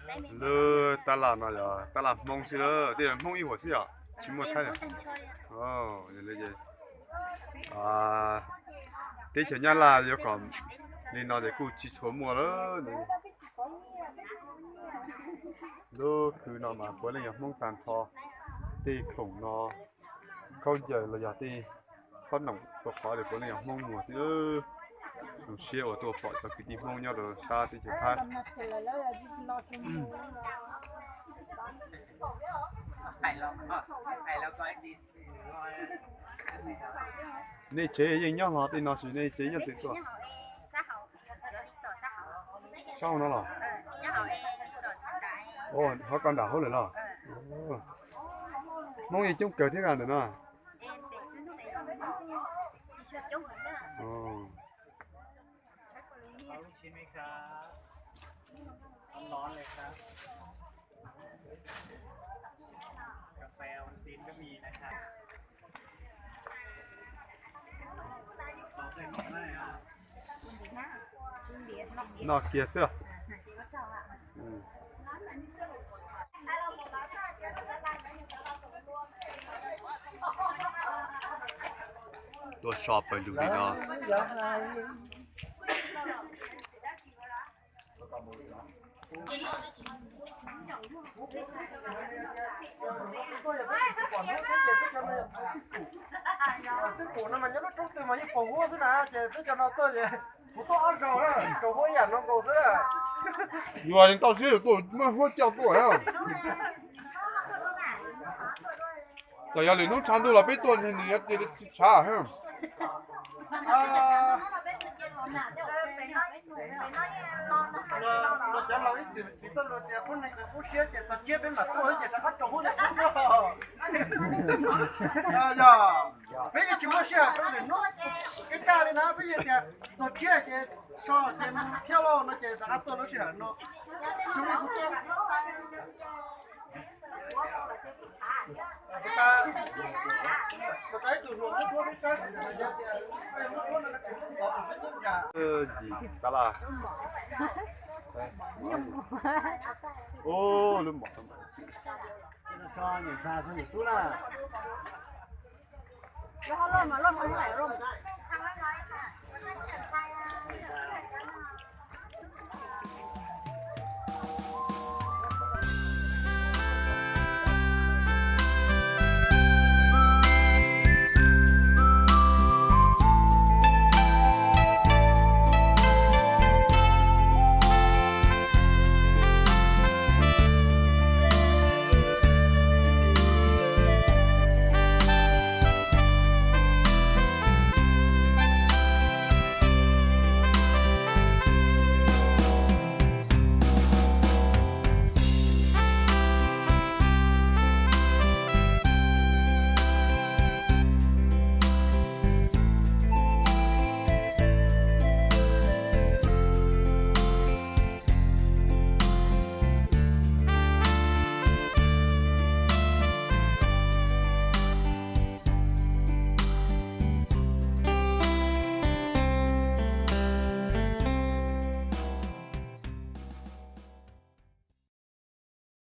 Lub tab laj no yog tab laj Hmoob xwb lawm, tej Hmoob ib huam xwb yom, tsis muaj Thaib li. Yog li ces teb chaws Nyab Laj yuav kom li no ces kuj tsis tshua muaj lawm. Lub khw no mas puav leej yog Hmoob tag nrho. Tej khoom no, khaub ncaws los yog tej khob noom txhua qhov ces puav leej yog Hmoob muag xwb. Zoo siab uas tuaj pom cov kwv tij Hmoob nyob rau sab teb chaws Thaib. Nej tsev yeej nyob hlo tej no sis nej tsev nyob twg tuaj? Sab hauv no los? Hov ko nram hauv lawm los? Hmoob yeej coob kawg thiab ntawm no. Noj kiag xwb. Tuaj so pawg lug li no. Twb pum no mas nyob lub roob twg mas yeej pom huab xwb na, ces peb cov no tuaj ces kuv tuaj ob zaug na, raug huab ib yam no nkaus xwb. Yus tsis tau siab yus tuaj muab huab coj tuaj. Txawm yog lwm hnub tshav ntuj los peb tuaj nws yuav cia li tshav. Los cov laus ib txwm piv txoj lus tias qub neeg qub siab ces txog tsiab peb mam tuaj xwb ces rov qab raug huab li qub xwb. Yog peb yeej tsis muaj sij hawm rau lwm hnub, kev kaj li na peb yeej tias txog tsiab ces so ces mus thiab lauj no ces rov qab tuaj lub sij hawm no. Xyov li kuv tuaj. Ntxim tab laj. Ub, lub mom.